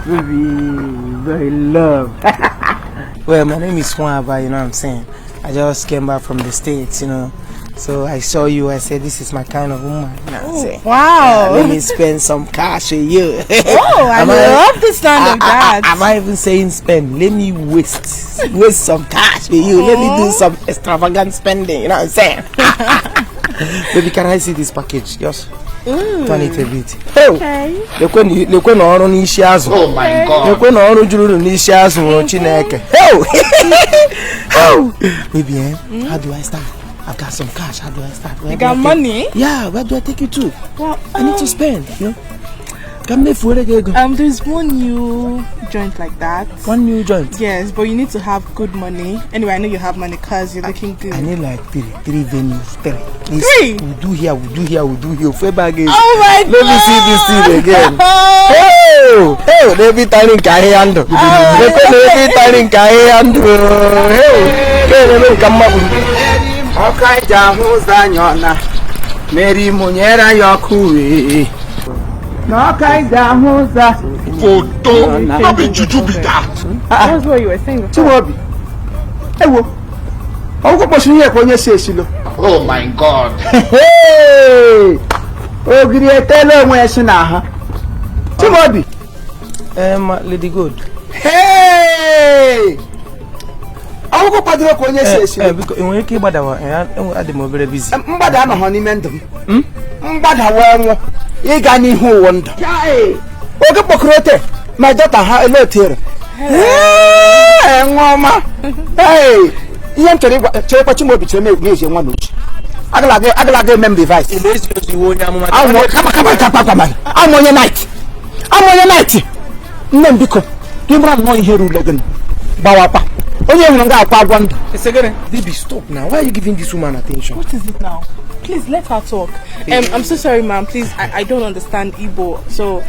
Baby, very love. Well, my name is Nwaba, you know what I'm saying? I just came back from the States. So I saw you, I said, "This is my kind of woman." You know what I'm saying? Wow. Let me spend some cash with you. Oh, I Am love the sound of that. Am I even saying spend? Let me waste some cash with you. Let me do some extravagant spending. You know what I'm saying? Baby, can I see this package? Just turn it a bit. Oh, Okay. lekwe na ọrụ n'isi azụ. Oh my God. Lekwe na ọrụ juru unu n'isi azụ nwụrụ Chineke. Oh! Oh! Baby, eh? How do I start? I've got some cash. How do I start? Where You do I got take- money? Yeah, where do I take you to? Well, I need to spend. Ka m mefuore gị ego. There's one new joint like that. One new joint. Yes, but you need to have good money. Anyway, I know you have money 'cause you're looking good. I need like three venues, three. This, Three? We do here, we do here, we do here. Ofu ebe a ga-ezu. Oh my Let me see this thing again. Oh, hey, n'ebe ịtarị nke ahịhịa ndụ. Lekwe na ebe ịtarị nke ahịhịa ndụ. Hey, ke na-eme nke mma gburu. Ọkụ anyị ji ahụ ụzọ anyị ọ na Mary mụnyere ya ọkụ wee na ọkụ anyị ji ahụ ụzọ. Photo. No be juju be that. That's what you were saying before. Chimaobi, ewo, ọgwụgwọ kpọchiri ihe ka onye si esilo. Oh my God. Hey! Ogiri etela onwe ya si n'ahụ. Chimaobi. Lady Gold. Hey! Ọgwụgwọ kwadoro ka onye si esilo. Biko, ị nwere ike ịgbadawa? Adị m obere busy. Mgbada anọghọ n'ime ndụ m. Mgbada wee nwụ ịga n'ihu ụwa ndụ oge kpọkọrọ ote my daughter ha ele otere. Ee, nwa ọma. Hey, ihe m chọrọ ịgwa, cherekwa Chimaobi, chere m na-eji nwa n'uche agala aga eme m reverse. Ị na-ezi ozi iwe onye amụma. Amụ kama kama kama kama amụ onye night, amụ onye night. Nne m, biko, gị mara nnọọ ihe ruru gị gbawakwa onye hụrụ nga akwa agwọ ndụ. Esegere. Baby, stop now. Why are you giving this woman attention? What is it now? Please let her talk. I'm so sorry, ma'am. Please, I don't understand Igbo, so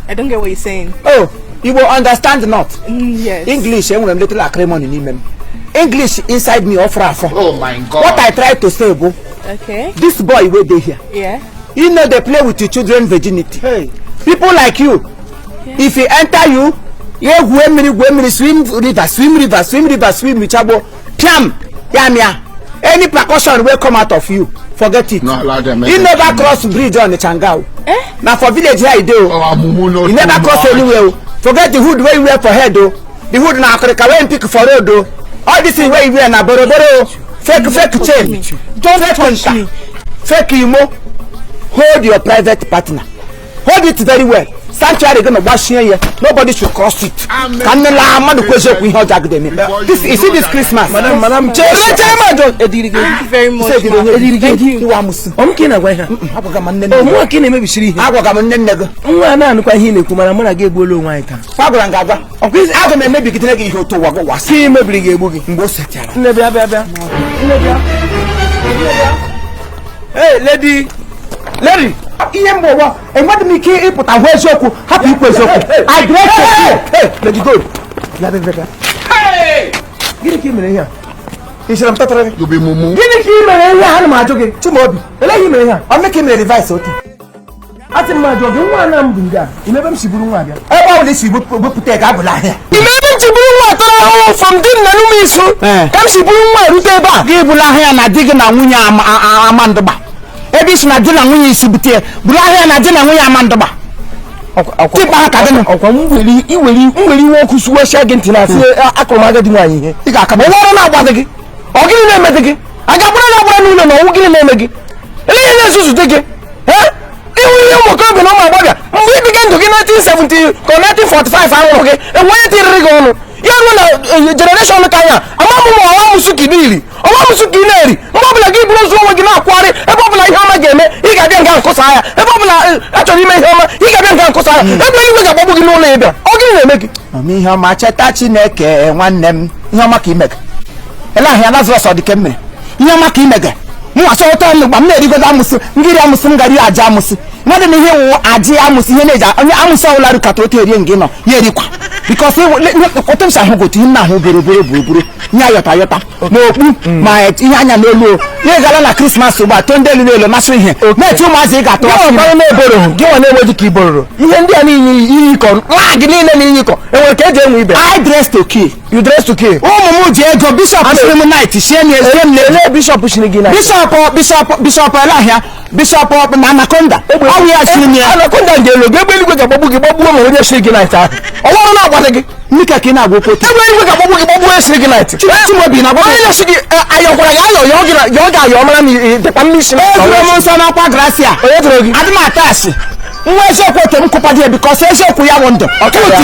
I don't get what you're saying. Oh, you will understand not? Yes. English, enwere m little acrimony n'ime m. English inside me ọfụrụ afọ. Oh my God. What I try to say bụ this boy wey dey here, he no dey play with your children virginity. Hey. People like you, if he enter you, ya gwue mmiri, gwue mmiri, swim river, swim river, swim river, swim richagbo piam ya mịa. Any percussion wey come out of you, forget it. No allow them. He never cross bridge Onitsha nga o. Na for village here e dey o. Oh, mumu no He never too cross much. anywhere o. Forget the hood wey you wear for head o. The hood na akrika wey him pick for road o. All this thing wey you wear na boroboro o, fake, fake chain. Don't fake touch nta me. Fake imo. Hold your private partner, hold it very well. Sanctuary gonna gbachie ya, nobody should cross it. Ka nne laa mmadụ kwu eziokwu, ihe ọjọọ agide eme. This, you see this Christmas. Madam, madam, chere, chere, ma jọ. Ediri gị. Thank you very much, Ise ma'am. ediri Ediri gị. Thank you. Iwe amụsị. Ọ m ka ị na-agwa ihe a? Agwaga m nne nne Ọ gị. mụnwa ka ị na-emebisiri ihe. Agwaga m nne nne gị. Nwa a na-anụkwa ihe ị na-ekwu, mana mụ na gị egbuola onwe anyị taa. Agwara m gị agwa. Ọkwa isi Aga m emebigidere gị ihe otu ụwa gị wasị. Ka ị mebiri ga-egbu gị. Mgbe o sechara. Nne, bịa, bịa, bịa. Nne, bịa. Nne, bịa. Hey, lady. Lady. Ihe mgbe ụwa enweghị m ike ịpụta hụ eziokwu, hapụ ikwu eziokwu. I break Hey, your hey, Lady Gold. Bịa, bịa, bịa, bịa. Gịnị ka ị mere ihe a? Ị chere m tatara gị? You be mumu. Gịnị ka ị mere ihe a? Ana m ajụ gị. Chimaobi. Elee ihe ị mere ihe a? Ọ meke mere reverse otu. Asị m ajụ gị, nwa na m bụ nga. Ime ebe m si buru nwa abịa. Ebe ọ bụla isi wepụta ego abụla ahịa. Ime ebe m si buru nwa tara ahụhụ from di m na n'ụmụ isu. Ka m si buru nwa erute ebe a. Gị bụla ahịa na di gị na nwunye ama ndụgba. Ebe isi na di na nwunye isi bute ya, bụrụ ahịa na di na nwunye ama ndụgba. Tikpa ha ka gịnị? Ọkwa m were iwere m were iwe ọkụ suwasịa gị ntị na asị akụrụ m agadi nwaanyị ihe. Ị ga-aka m. Ụwa ọrụ na-agbadị gị. Ọ gịnị na-eme gị? A ga-agbara gị agbara n'ụlọ na ọnwụ? Gịnị na-eme gị? Elee ihe na-ezuzu dị gị? Ee? Ịhụ ihe ụmụ okorobịa na ụmụ agbọghọbịa mgbe ibiga ndụ gị 1970 ka 1945 anwụrụ gị enwe onye tiriri gị ọnụ ya ruo na generation ka anya ama m ma ọwa mụsụ ka ị na-eri, ọwa mụsụ ka ị na-eri. Mgbe ọbụla gị bụrụ ụzọ onwe gị na-akwụgharị, ebe ọbụla ihe ọma ga-eme, ị ga-abịa nga nkụsa ya. Ebe ọbụla a chọrọ ime ihe ọma, ị ga-abịa nga nkụsa ya. Ebe eluigwe ga-agbagbu gị n'ụlọ ịbịa, ọ gịnị na-eme gị? Ọma ihe ọma, cheta Chineke. Nwanne m, ihe ọma ka imega. Ele ahịa Lazarus ọ dị ka mmiri. Ihe ọma ka imega. M nwasa ụtọ m gba m na-erigodo amụsị ngiri amụsị m gara aja amụsị mmadụ na ihe wụ aja amụsị, ihe na-eji onye amụsị ọbụla rukata otu erie nga ị nọ ya erikwa. Because otu m si ahụ gị, otu ihe m na-ahụ boroboro boroboro, ihe ayọta ayọta ma okpu ma ihe anya n'elu o. Ihe gara na Christmas ugbu a, too ndị elu n'elu masị ihe na-eti ụmụazị ị ga-atụ Gị afọ ime. nwekwara na-eboro gị nwa na-enwe dị ka ibororo ihe ndị a niile iyi ịkọ nwa gị niile na iyi ịkọ enwere ka eji enwe ibe. I dress to kill. You dress to kill. Ụmụ m ji ego. Bishọp siri m knight sie m ezie m. Ele bishọp shiri gị na Bishọp, bishọp, bishọp elahịa, bishọp na Anaconda, ọ bụ ya siri m ya. Anaconda nke elu egbe eluigwe ga-agbagbu gị, gbagbuo ma onye shiri gị knight ahụ ọwụrụ na-agwasị gị. Nika ka ị na-agwa okwu otu. Egbe eluigwe ga-agbagbu gị, gbagbuo onye shiri gị knight. Chimaobi na-agwa Onye na-esi gị ayọkwara gị ayọ yọọ gị na yọọ gị ayọ mara ma ị dịkwa mma isi na Ezuru m nsọ n'ọkwa gracia. Onye tụrụ gị? Adị m ata asị nwa eziokwu otu m kụpadị ya, because eziokwu ya bụ ndụ. Karịa.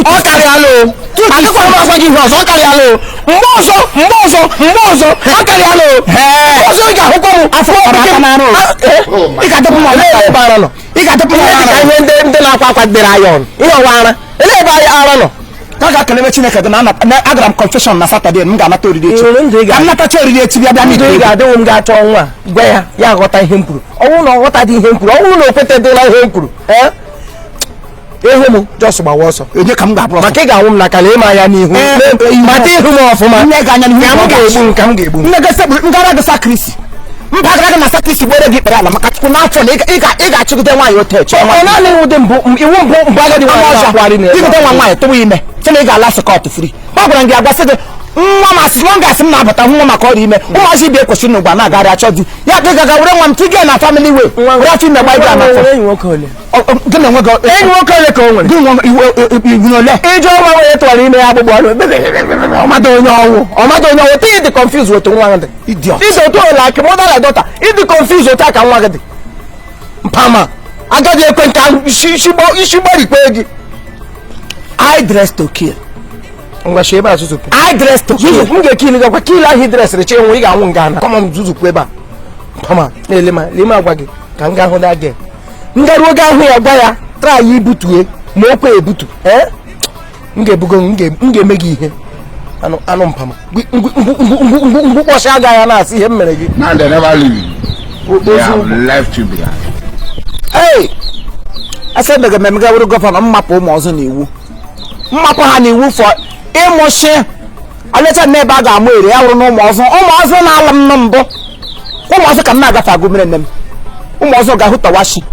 Ọ karịala o. Agakwana m agwa gị ihe ọzọ. Ọ karịala o. Mgbe ọzọ, mgbe ọzọ, mgbe ọzọ, ọ karịala o. Mgbe ọzọ ị ga-ahụkwa m. Afọ kpara aka n'arụ. Eh? Oh my Ị ga-adọpụ m. Olee ebe ara nọ? Ị ga-adọpụ m. Ihe dị ka ihe ndị na-akwa akwa dere ayọn ihe ọwa ara, elee ebe ara nọ? Ka ga-akelebe Chineke gị na agara m confession na Saturday, m ga-anata oriri echi. Nwere ndụ ị Ka m natacha oriri echi, bịa bịa ndụ ị meet. Ga-adịwụ m ga-achọ nwa gwa ya, ya aghọta ihe m kwuru. Ọ bụrụ na ọ ghọtadị ihe m kwuru, ọ bụrụ na o kwetadịla ihe m kwuru, ee, ịhụ m, just gbawa ọsọ. Onye ka m ga-abụrụ ọsọ? Maka ị ga-anwụ m n'aka. Lee m anya n'ihu. Ee, mata ihu m ọfụma. Nne gị anya n'ihu. Ka m ga-egbu m, ka m ga-egbu m. Nne gị sekpuru ngara gị sacristy, mpaghara gị na sacristy, gbere gị ikpere ala maka Chukwu n'afọ na ị ga-achụgide nwaanyị otu echi. Ọ naanị iwu dị mbụ, iwu mbụ mbụ agadi nwaanyị na-akwụgharị n'ebe. Igide nwa nwaanyị tụwa ime sị na ị ga-ala scot free. Ọ gwara m gị agwa sị gị nwa m, as long as m na-abata nwa maka ọrịa ime, ụmụazị ibe ekwesịrị n'ụgba na-agarị achọ di ya ka ị gaga were nwa m tiga na family way, were afọ ime gba ịga Nwa n'afọ. nwere enyi nwoke ole? Gị na onwe gị. Enyi nwoke ole ka o nwere? Gị nwe iwu ole? Ịjụ ọnwa nwere tụwara ime ya agbụgbọ ọnụ, ọmada onye ọnwụ, ọmada onye ọnwụ. Ịdị confuse otu nwa gị dị. Idiot. Ịdị otu like mother like daughter, ịdị confuse otu a ka nwa gị dị. Mpama agadi ekwe nke ahụ isi isi gbarikwe gị. I dress to kill. Ngwa, shi ebe a zuzupụ. I dress to kill. Zuzupụ, m ga-ekili gị. Ọkwa kill ahụ ị dresịrị chi nwụ, ị ga-anwụ nga ana kọma m. Zuzupụ ebe a, mpama na-ele ma lee m. Agwa gị ka m gaa hụ da gị, m garuo ga hụ ya, gwa ya try ibutue ma o kwe ebutu. Ee, m ga-ebugo m ga-eme gị ihe anụ anụ mpama ngwu ngwu ngwu ngwu ngwu ngwu kpọsị aga ya na-asị ihe m mere gị. Now they never leave you. They have left you behind. Ei, asebeghi m emega were governor mmapụ ụmụ ọzọ n'iwu, mmapụ ha n'iwu fọ ịmụsị aleta n'ebe a ga-amụ ere ya wụrụ na ụmụ ọzọ, ụmụ ọzọ na-ala m na mbụ, ụmụ ọzọ ka m na-agafe agụ mere nne m. Ụmụ ọzọ ga-ahụ tawashi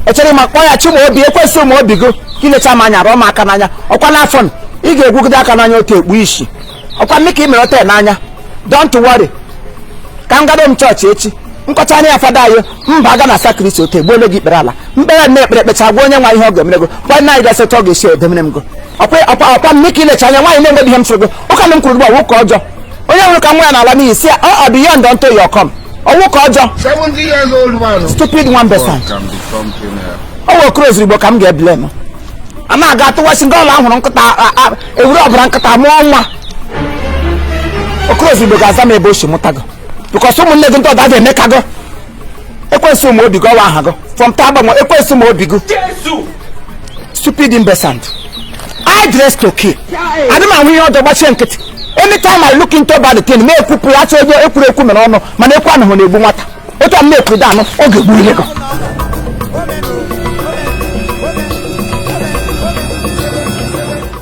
echere ma kpọọ ya Chimaobi. Ekwesị ụmụ obi gị ka ilecha m anya, rụọ m aka n'anya. Ọkwa n'afọ n ị ga-egwugide aka n'anya otu ekpu isi ọkwa mme ka ị mere ote n'anya. Don't worry, ka m gado m chọọchị echi, nkọcha anya ya fada anyị mba aga na sacristy otu egbuole gị ikpere ala mkpere na ekpere ekpecha gwa onye nwa ihe ọ ga-emere gị. Gwa nna anyị gasị otu ọ ga-esi edemere m gị. Ọkwa ọkwa ọkwa mme ka ilecha anya nwaanyị na-enweghị ihe m sịrị gị. Ụka na m kwuru gị ọwụ ka ọjọọ onye nwere ka nwa ya n'ala n'iyi si ya ọ beyond unto your come ọwụ ka ọjọọ. 70 years old man. Stupid one percent. God can be something else. Ọ wụ okoro ozugbo ka m ga-ebule m a na-aga atụwasị ndị ọla ahụrụ nkịta ewuru ọbara nkịta mụọ nwa. Okoro ozugbo ga-aza m ebe o si mụta gị, because ụmụnne gị ndị ọda ga-eme ka gị ekwensị ụmụ obi gị ọwa aha gị from taa gbanwe ekwensị ụmụ obi gị. Stupid imbecile. I dress to kill. Adị m ahụ ihe ọjọọ gbachie nkịtị. Anytime I look into bad thing, ma ekwupụ ya, achọ onye ekwuru ekwu mere ọnụ, mana ekwu anụhụ na-egbu nwata otu a m na-ekwuru anụ ọ ga-egbu ihe gị.